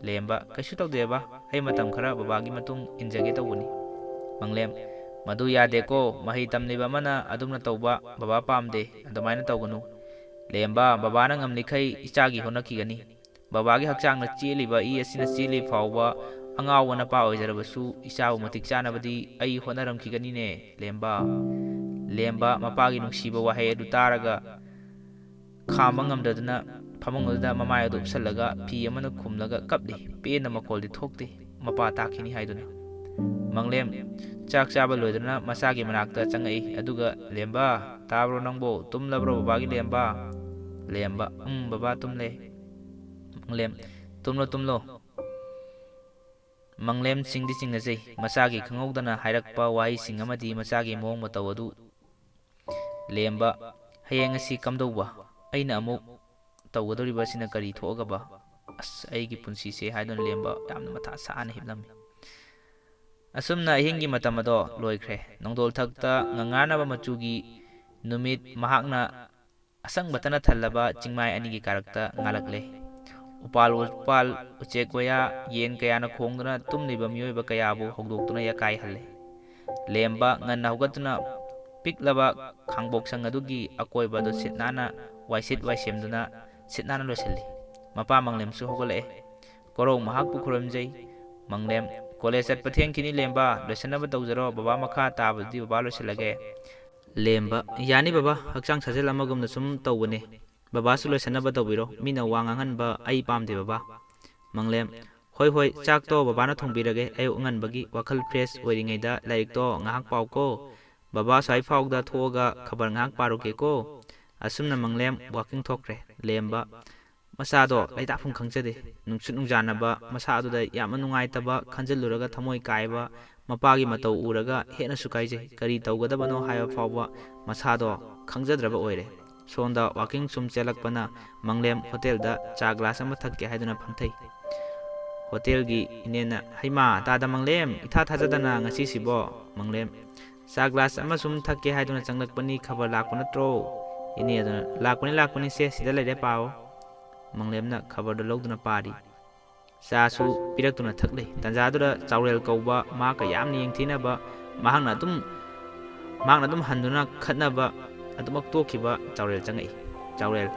ꯂꯦꯝꯕ: "ꯀꯩꯁꯨ ꯇꯧꯗꯦꯕ, ꯑꯩ ꯃꯇꯝ ꯈꯔ ꯕꯕꯥꯒꯤ ꯃꯇꯨꯡ ꯏꯟꯖꯒꯦ ꯇꯧꯕꯅꯤ꯫" ꯃꯪꯂꯦꯝ: "ꯃꯗꯨ ꯌꯥꯗꯦꯀꯣ, ꯃꯍꯩ ꯇꯝꯂꯤꯕ ꯑꯃꯅ ꯑꯗꯨꯝꯅ ꯇꯧꯕ ꯕꯕꯥ ꯄꯥꯝꯗꯦ, ꯑꯗꯨꯃꯥꯏꯅ ꯇꯧꯒꯅꯨ꯫" ꯂꯦꯝꯕ: "ꯕꯕꯥꯅ ꯉꯝꯂꯤꯈꯩ ꯏꯆꯥꯒꯤ ꯍꯣꯠꯅꯈꯤꯒꯅꯤ꯫ ꯕꯕꯥꯒꯤ ꯍꯛꯆꯥꯡꯅ ꯆꯦꯜꯂꯤꯕ ꯏ ꯑꯁꯤꯅ ꯆꯦꯜꯂꯤ ꯐꯥꯎꯕ ꯑꯉꯥꯎꯕ ꯅꯄꯥ ꯑꯣꯏꯖꯔꯕꯁꯨ ꯏꯆꯥꯕꯨ ꯃꯇꯤꯛ ꯆꯥꯅꯕꯗꯤ ꯑꯩ ꯍꯣꯠꯅꯔꯝꯈꯤꯒꯅꯤꯅꯦ ꯂꯦꯝꯕ꯫" ꯂꯦꯝꯕ ꯃꯄꯥꯒꯤ ꯅꯨꯡꯁꯤꯕ ꯋꯥꯍꯩ ꯑꯗꯨ ꯇꯥꯔꯒ ꯈꯥꯝꯕ ꯉꯝꯗꯗꯨꯅ ꯐꯃꯨꯡ ꯑꯗꯨꯗ ꯃꯃꯥꯏ ꯑꯗꯨ ꯎꯞꯁꯜꯂꯒ ꯐꯤ ꯑꯃꯅ ꯈꯨꯝꯂꯒ ꯀꯞꯂꯤ꯫ ꯄꯦꯟꯅ ꯃꯈꯣꯜꯗꯤ ꯊꯣꯛꯇꯦ꯫ ꯃꯄꯥ ꯇꯥꯈꯤꯅꯤ ꯍꯥꯏꯗꯨꯅ꯫ ꯃꯪꯂꯦꯝ ꯆꯥꯛ ꯆꯥꯕ ꯂꯣꯏꯗꯨꯅ ꯃꯆꯥꯒꯤ ꯃꯅꯥꯛꯇ ꯆꯪꯉꯛꯏ꯫ ꯑꯗꯨꯒ, "ꯂꯦꯝꯕ, ꯇꯥꯕ꯭ꯔꯣ ꯅꯪꯕꯣ? ꯇꯨꯝꯂꯕ꯭ꯔꯣ ꯕꯕꯥꯒꯤ ꯂꯦꯝꯕ?" ꯂꯦꯝꯕ: "ꯎꯝ, ꯕꯕꯥ ꯇꯨꯝꯂꯦ꯫" ꯃꯪꯂꯦꯝ: "ꯇꯨꯝꯂꯣ, ꯇꯨꯝꯂꯣ꯫" ꯃꯪꯂꯦꯝ ꯆꯤꯡꯗꯤ ꯆꯤꯡꯅꯖꯩ꯫ ꯃꯆꯥꯒꯤ ꯈꯪꯍꯧꯗꯅ ꯍꯥꯏꯔꯛꯄ ꯋꯥꯍꯩꯁꯤꯡ ꯑꯃꯗꯤ ꯃꯆꯥꯒꯤ ꯃꯑꯣꯡ ꯃꯇꯧ ꯑꯗꯨ꯫ ꯂꯦꯝꯕ: "ꯍꯌꯦꯡ ꯑꯁꯤ ꯀꯝꯗꯧꯕ? ꯑꯩꯅ ꯑꯃꯨꯛ ꯇꯧꯒꯗꯧꯔꯤꯕ ꯑꯁꯤꯅ ꯀꯔꯤ ꯊꯣꯛꯑꯒꯕ? ꯑꯁ, ꯑꯩꯒꯤ ꯄꯨꯟꯁꯤꯁꯦ" ꯍꯥꯏꯗꯨꯅ ꯂꯦꯝꯕ ꯌꯥꯝꯅ ꯃꯊꯥ ꯁꯥꯅ ꯍꯤꯞꯂꯝꯃꯤ꯫ ꯑꯁꯨꯝꯅ ꯑꯍꯤꯡꯒꯤ ꯃꯇꯝ ꯑꯗꯣ ꯂꯣꯏꯈ꯭ꯔꯦ꯫ ꯅꯣꯡꯗꯣꯜꯊꯛꯇ ꯉꯉꯥꯅꯕ ꯃꯆꯨꯒꯤ ꯅꯨꯃꯤꯠ ꯃꯍꯥꯛꯅ ꯑꯁꯪꯕꯇꯅ ꯊꯜꯂꯕ ꯆꯤꯡꯃꯥꯏ ꯑꯅꯤꯒꯤ ꯀꯥꯔꯛꯇ ꯉꯥꯜꯂꯛꯂꯦ꯫ ꯎꯄꯥꯜ ꯋꯥꯄꯥꯜ, ꯎꯆꯦꯛ ꯋꯥꯌꯥ, ꯌꯦꯟ ꯀꯌꯥꯅ ꯈꯣꯡꯗꯨꯅ ꯇꯨꯝꯂꯤꯕ ꯃꯤꯑꯣꯏꯕ ꯀꯌꯥꯕꯨ ꯍꯧꯗꯣꯛꯇꯨꯅ ꯌꯥꯀꯥꯏꯍꯜꯂꯦ꯫ ꯂꯦꯝꯕ ꯉꯟꯅ ꯍꯧꯒꯠꯇꯨꯅ ꯄꯤꯛꯂꯕ ꯈꯥꯡꯕꯣꯛꯁꯪ ꯑꯗꯨꯒꯤ ꯑꯀꯣꯏꯕ ꯑꯗꯨ ꯁꯤꯠ ꯅꯥꯟꯅ ꯋꯥꯏꯁꯤꯠ ꯋꯥꯏꯁꯦꯝꯗꯨꯅ ꯁꯤꯠ ꯅꯥꯟꯅ ꯂꯣꯏꯁꯤꯜꯂꯤ꯫ ꯃꯄꯥ ꯃꯪꯂꯦꯝꯁꯨ ꯍꯧꯒꯠꯂꯛꯑꯦ꯫ ꯀꯣꯔꯧ ꯃꯍꯥꯛꯄꯨ ꯈꯨꯔꯨꯝꯖꯩ꯫ ꯃꯪꯂꯦꯝ: "ꯀꯣꯂꯦꯖ ꯆꯠꯄ ꯊꯦꯡꯈꯤꯅꯤ ꯂꯦꯝꯕ, ꯂꯣꯏꯁꯤꯟꯅꯕ ꯇꯧꯖꯔꯣ꯫ ꯕꯕꯥ ꯃꯈꯥ ꯇꯥꯕꯗꯨꯗꯤ ꯕꯕꯥ ꯂꯣꯏꯁꯤꯜꯂꯒꯦ꯫" ꯂꯦꯝꯕ: "ꯌꯥꯅꯤ ꯕꯕꯥ, ꯍꯛꯆꯥꯡ ꯁꯥꯖꯦꯜ ꯑꯃꯒꯨꯝꯅ ꯁꯨꯝ ꯇꯧꯕꯅꯦ꯫ ꯕꯕꯥꯁꯨ ꯂꯣꯏꯁꯟꯅꯕ ꯇꯧꯕꯤꯔꯣ, ꯃꯤꯅ ꯋꯥ ꯉꯥꯡꯍꯟꯕ ꯑꯩ ꯄꯥꯝꯗꯦ ꯕꯕꯥ꯫ ꯃꯪꯂꯦꯝ: "ꯍꯣꯏ ꯍꯣꯏ, ꯆꯥꯛꯇꯣ ꯕꯕꯥꯅ ꯊꯣꯡꯕꯤꯔꯒꯦ, ꯑꯌꯨꯛ ꯑꯉꯟꯕꯒꯤ ꯋꯥꯈꯜ ꯐ꯭ꯔꯦꯁ ꯑꯣꯏꯔꯤꯉꯩꯗ ꯂꯥꯏꯔꯤꯛꯇꯣ ꯉꯥꯏꯍꯥꯛ ꯄꯥꯎꯀꯣ꯫ ꯕꯕꯥ ꯁ꯭ꯋꯥꯏ ꯐꯥꯎꯗ ꯊꯣꯛꯑꯒ ꯈꯕꯔ ꯉꯥꯏꯍꯥꯛ ꯄꯥꯔꯨꯒꯦꯀꯣ"꯫ ꯑꯁꯨꯝꯅ ꯃꯪꯂꯦꯝ ꯋꯥꯀꯤꯡ ꯊꯣꯛꯈ꯭ꯔꯦ꯫ ꯂꯦꯝꯕ: "ꯃꯆꯥꯗꯣ ꯂꯩꯇꯥꯐꯝ ꯈꯪꯖꯗꯦ, ꯅꯨꯡꯁꯤꯠ ꯅꯨꯡꯖꯥꯟꯅꯕ ꯃꯁꯥꯗꯨꯗ ꯌꯥꯝꯅ ꯅꯨꯡꯉꯥꯏꯇꯕ, ꯈꯟꯖꯤꯜꯂꯨꯔꯒ ꯊꯃꯣꯏ ꯀꯥꯏꯕ, ꯃꯄꯥꯒꯤ ꯃꯇꯧ ꯎꯔꯒ ꯍꯦꯟꯅꯁꯨ ꯀꯥꯏꯖꯩ, ꯀꯔꯤ ꯇꯧꯒꯗꯕꯅꯣ ꯍꯥꯏꯕ ꯐꯥꯎꯕ ꯃꯁꯥꯗꯣ ꯈꯪꯖꯗ꯭ꯔꯕ ꯑꯣꯏꯔꯦ"꯫ ꯁꯣꯝꯗ ꯋꯥꯀꯤꯡ ꯁꯨꯝ ꯆꯦꯜꯂꯛꯄꯅ ꯃꯪꯂꯦꯝ ꯍꯣꯇꯦꯜꯗ ꯆꯥ ꯒ꯭ꯂꯥꯁ ꯑꯃ ꯊꯛꯀꯦ ꯍꯥꯏꯗꯨꯅ ꯐꯝꯊꯩ꯫ ꯍꯣꯇꯦꯜꯒꯤ ꯏꯅꯦꯅ: "ꯍꯩꯃꯥ, ꯇꯥꯗ ꯃꯪꯂꯦꯝ, ꯏꯊꯥ ꯊꯥꯖꯗꯅ ꯉꯁꯤꯁꯤꯕꯣ?" ꯃꯪꯂꯦꯝ: "ꯆꯥ ꯒ꯭ꯂꯥꯁ ꯑꯃ ꯁꯨꯝ ꯊꯛꯀꯦ ꯍꯥꯏꯗꯨꯅ ꯆꯪꯂꯛꯄꯅꯤ, ꯈꯕꯔ ꯂꯥꯛꯄ ꯅꯠꯇ꯭ꯔꯣ?" ꯏꯅꯦ ꯑꯗꯨꯅ: "ꯂꯥꯛꯄꯅꯤ, ꯂꯥꯛꯄꯅꯤ, ꯁꯦ, ꯁꯤꯗ ꯂꯩꯔꯦ, ꯄꯥꯎ"꯫ ꯃꯪꯂꯦꯝꯅ ꯈꯕꯔꯗꯨ ꯂꯧꯗꯨꯅ ꯄꯥꯔꯤ꯫ ꯆꯥꯁꯨ ꯄꯤꯔꯛꯇꯨꯅ ꯊꯛꯂꯦ꯫ ꯇꯟꯖꯥꯗꯨꯗ ꯆꯥꯎꯔꯦꯜ ꯀꯧꯕ, ꯃꯍꯥꯛꯀ ꯌꯥꯝꯅ ꯌꯦꯡꯊꯤꯅꯕ, ꯃꯍꯥꯛꯅ ꯑꯗꯨꯝ, ꯃꯍꯥꯛꯅ ꯑꯗꯨꯝ ꯍꯟꯗꯨꯅ ꯈꯠꯅꯕ ꯑꯗꯨꯃꯛ ꯇꯣꯛꯈꯤꯕ ꯆꯥꯎꯔꯦꯜ ꯆꯪꯉꯛꯏ꯫ ꯆꯥꯎꯔꯦꯜ: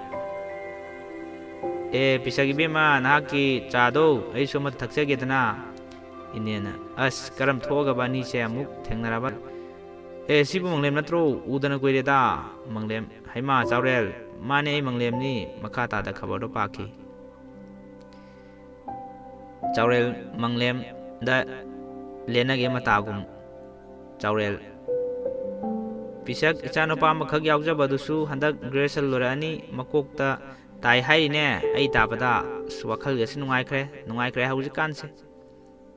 "ꯑꯦ, ꯄꯤꯁꯛ ꯏꯕꯦꯝꯃ, ꯅꯍꯥꯛꯀꯤ ꯆꯥꯗꯣ ꯑꯩꯁꯨ ꯑꯃꯠꯇ ꯊꯛꯆꯒꯦꯗꯅ"꯫ ꯏꯅꯦꯅ: "ꯑꯁ, ꯀꯔꯝ ꯊꯣꯛꯑꯒꯕ ꯑꯅꯤꯁꯦ ꯑꯃꯨꯛ ꯊꯦꯡꯅꯔꯕ? ꯑꯦ, ꯁꯤꯕꯨ ꯃꯪꯂꯦꯝ ꯅꯠꯇ꯭ꯔꯣ? ꯎꯗꯅ ꯀꯨꯏꯔꯦꯗ"꯫ ꯃꯪꯂꯦꯝ: "ꯍꯩꯃꯥ, ꯆꯥꯎꯔꯦꯜ, ꯃꯥꯅꯦ, ꯑꯩ ꯃꯪꯂꯦꯝꯅꯤ"꯫ ꯃꯈꯥ ꯇꯥꯗ ꯈꯕꯔꯗꯣ ꯄꯥꯈꯤ꯫ ꯆꯥꯎꯔꯦꯜ ꯃꯪꯂꯦꯝꯗ ꯂꯦꯟꯅꯒꯦ ꯃꯇꯥꯒꯨꯝ꯫ ꯆꯥꯎꯔꯦꯜ: "ꯄꯤꯁꯛ, ꯏꯆꯥꯅꯨꯄꯥ ꯑꯃꯈꯛ ꯌꯥꯎꯖꯕꯗꯨꯁꯨ ꯍꯟꯗꯛ ꯒ꯭ꯔꯦꯖꯨꯑꯦꯁꯟ ꯂꯣꯏꯔꯛꯑꯅꯤ, ꯃꯀꯣꯛꯇ ꯇꯥꯏ ꯍꯥꯏꯔꯤꯅꯦ꯫ ꯑꯩ ꯇꯥꯕꯗ ꯑꯁ, ꯋꯥꯈꯜꯒꯁꯦ ꯅꯨꯡꯉꯥꯏꯈ꯭ꯔꯦ, ꯅꯨꯡꯉꯥꯏꯈ꯭ꯔꯦ ꯍꯧꯖꯤꯛꯀꯥꯟꯁꯦ"꯫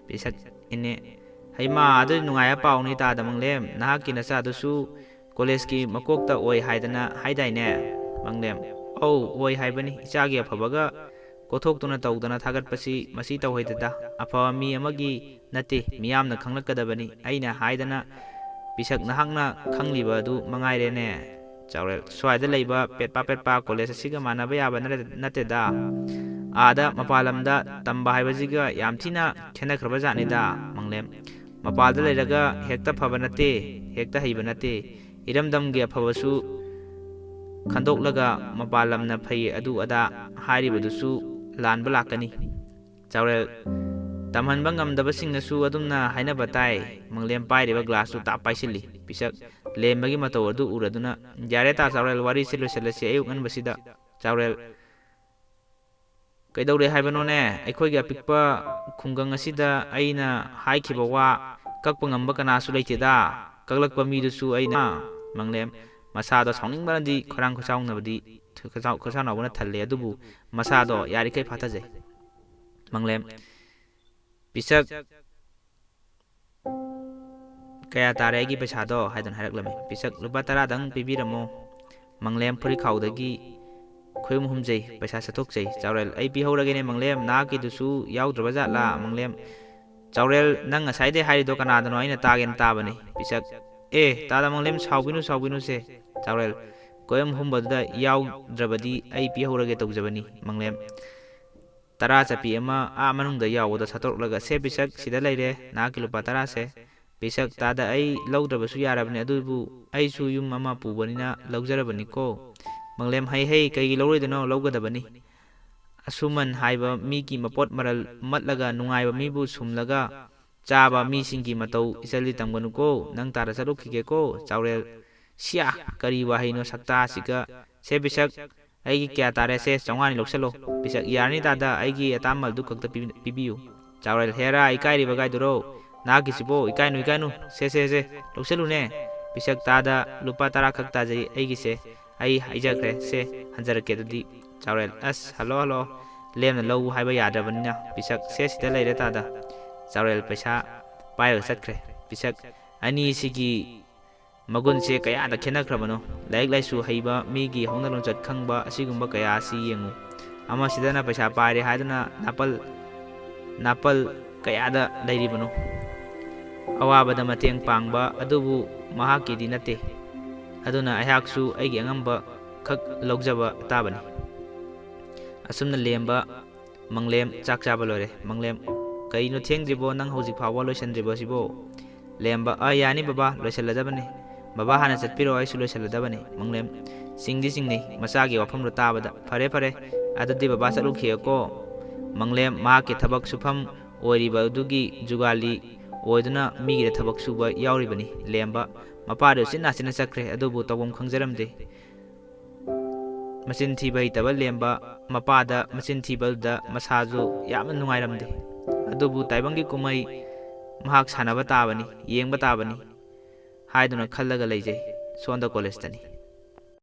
ꯄꯤꯁꯛ ꯏꯅꯦ: "ꯍꯩꯃꯥ, ꯑꯗꯨꯗꯤ ꯅꯨꯡꯉꯥꯏꯕ ꯄꯥꯎꯅꯤ ꯇꯥꯗ ꯃꯪꯂꯦꯝ꯫ ꯅꯍꯥꯛꯀꯤ ꯅꯆꯥꯗꯨꯁꯨ ꯀꯣꯂꯦꯖꯀꯤ ꯃꯀꯣꯛꯇ ꯑꯣꯏ ꯍꯥꯏꯗꯅ ꯍꯥꯏꯗꯥꯏꯅꯦ?" ꯃꯪꯂꯦꯝ: "ꯑꯧ, ꯑꯣꯏ ꯍꯥꯏꯕꯅꯤ꯫ ꯏꯆꯥꯒꯤ ꯑꯐꯕꯒ ꯀꯣꯊꯣꯛꯇꯨꯅ ꯇꯧꯗꯅ ꯊꯥꯒꯠꯄꯁꯤ ꯃꯁꯤ ꯇꯧꯍꯩꯗꯦꯗ꯫ ꯑꯐꯕ ꯃꯤ ꯑꯃꯒꯤ ꯅꯠꯇꯦ, ꯃꯤꯌꯥꯝꯅ ꯈꯪꯂꯛꯀꯗꯕꯅꯤ꯫ ꯑꯩꯅ ꯍꯥꯏꯗꯅ ꯄꯤꯁꯛ ꯅꯍꯥꯛꯅ ꯈꯪꯂꯤꯕ ꯑꯗꯨ ꯃꯉꯥꯏꯔꯦꯅꯦ"꯫ ꯆꯥꯎꯔꯦꯜ: "ꯁ꯭ꯋꯥꯏꯗ ꯂꯩꯕ ꯄꯦꯠꯄ ꯄꯦꯠꯄ ꯀꯣꯂꯦꯖ ꯑꯁꯤꯒ ꯃꯥꯟꯅꯕ ꯌꯥꯕ ꯅꯠ-, ꯅꯠꯇꯦꯗ꯫ ꯑꯥꯗ ꯃꯄꯥꯟ ꯂꯝꯗ ꯇꯝꯕ ꯍꯥꯏꯕꯁꯤꯒ ꯌꯥꯝ ꯊꯤꯅ ꯈꯦꯠꯅꯈ꯭ꯔꯕ ꯖꯥꯠꯅꯤꯗ"꯫ ꯃꯪꯂꯦꯝ: "ꯃꯄꯥꯟꯗ ꯂꯩꯔꯒ ꯍꯦꯛꯇ ꯐꯕ ꯅꯠꯇꯦ, ꯍꯦꯛꯇ ꯍꯩꯕ ꯅꯠꯇꯦ꯫ ꯏꯔꯝꯗꯝꯒꯤ ꯑꯐꯕꯁꯨ ꯈꯟꯗꯣꯛꯂꯒ ꯃꯄꯥꯟ ꯂꯝꯅ ꯐꯩ ꯑꯗꯨ ꯑꯗꯥ ꯍꯥꯏꯔꯤꯕꯗꯨꯁꯨ ꯂꯥꯟꯕ ꯂꯥꯛꯀꯅꯤ"꯫ ꯆꯥꯎꯔꯦꯜ: "ꯇꯝꯍꯟꯕ ꯉꯝꯗꯕꯁꯤꯡꯅꯁꯨ ꯑꯗꯨꯝꯅ ꯍꯥꯏꯅꯕ ꯇꯥꯏ"꯫ ꯃꯪꯂꯦꯝ ꯄꯥꯏꯔꯤꯕ ꯒ꯭ꯂꯥꯁꯇꯨ ꯇꯥꯞ ꯄꯥꯏꯁꯤꯜꯂꯤ꯫ ꯄꯤꯁꯛ ꯂꯦꯝꯕꯒꯤ ꯃꯇꯧ ꯑꯗꯨ ꯎꯔꯗꯨꯅ: "ꯌꯥꯔꯦ ꯇꯥ ꯆꯥꯎꯔꯦꯜ, ꯋꯥꯔꯤꯁꯦ ꯂꯣꯏꯁꯤꯜꯂꯁꯤ ꯑꯌꯨꯛ ꯉꯟꯕꯁꯤꯗ"꯫ ꯆꯥꯎꯔꯦꯜ, ꯀꯩꯗꯧꯔꯦ ꯍꯥꯏꯕꯅꯣꯅꯦ? ꯑꯩꯈꯣꯏꯒꯤ ꯑꯄꯤꯛꯄ ꯈꯨꯡꯒꯪ ꯑꯁꯤꯗ ꯑꯩꯅ ꯍꯥꯏꯈꯤꯕ ꯋꯥ ꯀꯛꯄ ꯉꯝꯕ ꯀꯅꯥꯁꯨ ꯂꯩꯇꯦꯗ꯫ ꯀꯛꯂꯛꯄ ꯃꯤꯗꯨꯁꯨ ꯑꯩꯅ꯫ ꯃꯪꯂꯦꯝ, ꯃꯁꯥꯗꯣ ꯁꯥꯎꯅꯤꯡꯕꯅꯗꯤ ꯈꯣꯏꯔꯥꯡ ꯈꯣꯏꯁꯥꯎꯅꯕꯗꯤ, ꯈꯣꯏꯁꯥꯎ-, ꯈꯣꯏꯁꯥꯎꯅꯕꯅ ꯊꯜꯂꯦ, ꯑꯗꯨꯕꯨ ꯃꯁꯥꯗꯣ ꯌꯥꯔꯤꯈꯩ ꯐꯥꯊꯖꯩ꯫ ꯃꯪꯂꯦꯝ, ꯄꯤꯁꯛ, "ꯀꯌꯥ ꯇꯥꯔꯦ ꯑꯩꯒꯤ ꯄꯩꯁꯥꯗꯣ?" ꯍꯥꯏꯗꯨꯅ ꯍꯥꯏꯔꯛꯂꯝꯃꯤ꯫ ꯄꯤꯁꯛ, "ꯂꯨꯄꯥ ꯇꯔꯥꯗꯪ ꯄꯤꯕꯤꯔꯝꯃꯣ꯫ ꯃꯪꯂꯦꯝ ꯐꯨꯔꯤꯠꯈꯥꯎꯗꯒꯤ ꯈꯣꯏꯍꯨꯝ ꯍꯨꯝꯖꯩ, ꯄꯩꯁꯥ ꯁꯠꯊꯣꯛꯆꯩ꯫" ꯆꯥꯎꯔꯦꯜ, "ꯑꯩ ꯄꯤꯍꯧꯔꯒꯦꯅꯦ ꯃꯪꯂꯦꯝ, ꯅꯍꯥꯛꯀꯤꯗꯨꯁꯨ ꯌꯥꯎꯗ꯭ꯔꯕ ꯖꯥꯠꯂꯥ?" ꯃꯪꯂꯦꯝ, "ꯆꯥꯎꯔꯦꯜ, ꯅꯪ ꯉꯁꯥꯏꯗꯩ ꯍꯥꯏꯔꯤꯗꯣ ꯀꯅꯥꯗꯅꯣ? ꯑꯩꯅ ꯇꯥꯒꯦꯅ ꯇꯥꯕꯅꯤ꯫" ꯄꯤꯁꯛ, "ꯑꯦ, ꯇꯥꯗ ꯃꯪꯂꯦꯝ, ꯁꯥꯎꯕꯤꯅꯨ, ꯁꯥꯎꯕꯤꯅꯨꯁꯦ꯫" ꯆꯥꯎꯔꯦꯜ, "ꯈꯣꯏꯍꯨꯝ ꯍꯨꯝꯕꯗꯨꯗ ꯌꯥꯎꯗ꯭ꯔꯕꯗꯤ ꯑꯩ ꯄꯤꯍꯧꯔꯒꯦ ꯇꯧꯖꯕꯅꯤ ꯃꯪꯂꯦꯝ꯫ ꯇꯔꯥ ꯆꯠꯄꯤ ꯑꯃ ꯑꯥ ꯃꯅꯨꯡꯗ ꯌꯥꯎꯕꯗꯣ ꯁꯠꯇꯣꯔꯛꯂꯒ, 'ꯁꯦ ꯄꯤꯁꯛ, ꯁꯤꯗ ꯂꯩꯔꯦ ꯅꯍꯥꯛꯀꯤ ꯂꯨꯄꯥ ꯇꯔꯥꯁꯦ꯫ ꯄꯤꯁꯛ, ꯇꯥꯗ, ꯑꯩ ꯂꯧꯗ꯭ꯔꯕꯁꯨ ꯌꯥꯔꯕꯅꯤ, ꯑꯗꯨꯕꯨ ꯑꯩꯁꯨ ꯌꯨꯝ ꯑꯃ ꯄꯨꯕꯅꯤꯅ ꯂꯧꯖꯔꯕꯅꯤꯀꯣ꯫ ꯃꯪꯂꯦꯝ, ꯍꯩ ꯍꯩ, ꯀꯩꯒꯤ ꯂꯧꯔꯣꯏꯗꯣꯏꯅꯣ? ꯂꯧꯒꯗꯕꯅꯤ꯫ ꯑꯁꯨꯃꯟ ꯍꯥꯏꯕ ꯃꯤꯒꯤ ꯃꯄꯣꯠ ꯃꯔꯜ ꯃꯠꯂꯒ ꯅꯨꯡꯉꯥꯏꯕ ꯃꯤꯕꯨ ꯁꯨꯝꯂꯒ ꯆꯥꯕ ꯃꯤꯁꯤꯡꯒꯤ ꯃꯇꯧ ꯏꯆꯜꯗꯤ ꯇꯝꯒꯅꯨꯀꯣ꯫ ꯅꯪ ꯇꯥꯗ ꯆꯠꯂꯨꯈꯤꯒꯦꯀꯣ꯫' ꯆꯥꯎꯔꯦꯜ, ꯁꯤꯌꯥ, ꯀꯔꯤ ꯋꯥꯍꯩꯅꯣ ꯁꯛꯇꯥꯁꯤꯒ꯫ "ꯁꯦ ꯄꯤꯁꯛ, ꯑꯩꯒꯤ ꯀꯌꯥ ꯇꯥꯔꯦ? ꯁꯦ, ꯆꯥꯝꯃꯉꯥꯅꯤ ꯂꯧꯁꯜꯂꯣ꯫" ꯄꯤꯁꯛ, "ꯌꯥꯔꯅꯤ ꯇꯥꯗ, ꯑꯩꯒꯤ ꯑꯇꯥꯃꯜꯗꯨ ꯈꯛꯇ ꯄꯤ-, ꯄꯤꯕꯤꯌꯨ꯫" ꯆꯥꯎꯔꯦꯜ, "ꯍꯦꯔꯥ, ꯏꯀꯥꯏꯔꯤꯕ ꯒꯥꯏꯗꯨꯔꯣ? ꯅꯍꯥꯛꯀꯤꯁꯤꯕꯣ, ꯏꯀꯥꯏꯅꯨ, ꯏꯀꯥꯏꯅꯨ꯫ ꯁꯦ, ꯁꯦ, ꯁꯦ, ꯂꯧꯁꯜꯂꯨꯅꯦ꯫" ꯄꯤꯁꯛ, "ꯇꯥꯗ, ꯂꯨꯄꯥ ꯇꯔꯥ ꯈꯛ ꯇꯥꯖꯩ ꯑꯩꯒꯤꯁꯦ꯫ ꯑꯩ ꯍꯥꯏꯖꯈ꯭ꯔꯦ꯫ ꯁꯦ, ꯍꯟꯖꯔꯛꯀꯦ ꯑꯗꯨꯗꯤ꯫" ꯆꯥꯎꯔꯦꯜ, "ꯑꯁ, ꯍꯜꯂꯣ, ꯍꯜꯂꯣ꯫ ꯂꯦꯝꯅ ꯂꯧ ꯍꯥꯏꯕ ꯌꯥꯗ꯭ꯔꯕꯅꯤꯅ꯫" ꯄꯤꯁꯛ, "ꯁꯦ, ꯁꯤꯗ ꯂꯩꯔꯦ ꯇꯥꯗ꯫" ꯆꯥꯎꯔꯦꯜ ꯄꯩꯁꯥ ꯄꯥꯏꯔꯒ ꯆꯠꯈ꯭ꯔꯦ꯫ ꯄꯤꯁꯛ, "ꯑꯅꯤꯁꯤꯒꯤ ꯃꯒꯨꯟꯁꯦ ꯀꯌꯥꯗ ꯈꯦꯠꯅꯈ꯭ꯔꯕꯅꯣ? ꯂꯥꯏꯔꯤꯛ ꯂꯥꯏꯁꯨ ꯍꯩꯕ, ꯃꯤꯒꯤ ꯍꯧꯅ ꯂꯣꯟꯆꯠ ꯈꯪꯕ, ꯑꯁꯤꯒꯨꯝꯕ ꯀꯌꯥ ꯑꯁꯤ ꯌꯦꯡꯉꯨ꯫ ꯑꯃꯁꯤꯗꯅ ꯄꯩꯁꯥ ꯄꯥꯏꯔꯦ ꯍꯥꯏꯗꯨꯅ ꯅꯥꯄꯜ, ꯅꯥꯄꯜ ꯀꯌꯥꯗ ꯂꯩꯔꯤꯕꯅꯣ? ꯑꯋꯥꯕꯗ ꯃꯇꯦꯡ ꯄꯥꯡꯕ ꯑꯗꯨꯕꯨ ꯃꯍꯥꯛꯀꯤꯗꯤ ꯅꯠꯇꯦ꯫ ꯑꯗꯨꯅ ꯑꯩꯍꯥꯛꯁꯨ ꯑꯩꯒꯤ ꯑꯉꯝꯕ ꯈꯛ ꯂꯧꯖꯕ ꯇꯥꯕꯅꯤ꯫" ꯑꯁꯨꯝꯅ ꯂꯦꯝꯕ, ꯃꯪꯂꯦꯝ, ꯆꯥꯛ ꯆꯥꯕ ꯂꯣꯏꯔꯦ꯫ ꯃꯪꯂꯦꯝ, "ꯀꯩꯅꯣ ꯊꯦꯡꯗ꯭ꯔꯤꯕꯣ? ꯅꯪ ꯍꯧꯖꯤꯛ ꯐꯥꯎꯕ ꯂꯣꯏꯁꯤꯟꯗ꯭ꯔꯤꯕꯣ ꯁꯤꯕꯣ?" ꯂꯦꯝꯕ, "ꯑ, ꯌꯥꯅꯤ ꯕꯕꯥ, ꯂꯣꯏꯁꯤꯜꯂꯗꯕꯅꯤ꯫ ꯕꯕꯥ ꯍꯥꯟꯅ ꯆꯠꯄꯤꯔꯣ, ꯑꯩꯁꯨ ꯂꯣꯏꯁꯤꯜꯂꯗꯕꯅꯤ꯫" ꯃꯪꯂꯦꯝ, ꯆꯤꯡꯗꯤ ꯆꯤꯡꯅꯩ ꯃꯆꯥꯒꯤ ꯋꯥꯐꯝꯗꯣ ꯇꯥꯕꯗ꯫ "ꯐꯔꯦ, ꯐꯔꯦ, ꯑꯗꯨꯗꯤ ꯕꯕꯥ ꯆꯠꯂꯨꯈꯤꯒꯦꯀꯣ꯫" ꯃꯪꯂꯦꯝ, ꯃꯍꯥꯛꯀꯤ ꯊꯕꯛ ꯁꯨꯐꯝ ꯑꯣꯏꯔꯤꯕ ꯑꯗꯨꯒꯤ ꯖꯨꯒꯥꯂꯤ ꯑꯣꯏꯗꯨꯅ ꯃꯤꯒꯤꯗ ꯊꯕꯛ ꯁꯨꯕ ꯌꯥꯎꯔꯤꯕꯅꯤ꯫ ꯂꯦꯝꯕ, ꯃꯄꯥꯗꯤ ꯎꯆꯤꯟ ꯅꯥꯆꯤꯟꯅ ꯆꯠꯈ꯭ꯔꯦ, ꯑꯗꯨꯕꯨ ꯇꯧꯐꯝ ꯈꯪꯖꯔꯝꯗꯦ꯫ ꯃꯆꯤꯟ ꯊꯤꯕ ꯍꯩꯇꯕ ꯂꯦꯝꯕ ꯃꯄꯥꯗ ꯃꯆꯤꯟ ꯊꯤꯕꯗꯨꯗ ꯃꯁꯥꯁꯨ ꯌꯥꯝꯅ ꯅꯨꯡꯉꯥꯏꯔꯝꯗꯦ꯫ ꯑꯗꯨꯕꯨ ꯇꯥꯏꯕꯪꯒꯤ ꯀꯨꯝꯍꯩ ꯃꯍꯥꯛ ꯁꯥꯟꯅꯕ ꯇꯥꯕꯅꯤ, ꯌꯦꯡꯕ ꯇꯥꯕꯅꯤ ꯍꯥꯏꯗꯨꯅ ꯈꯜꯂꯒ ꯂꯩꯖꯩ꯫ ꯁꯣꯝꯗ ꯀꯣꯂꯦꯖꯇꯅꯤ꯫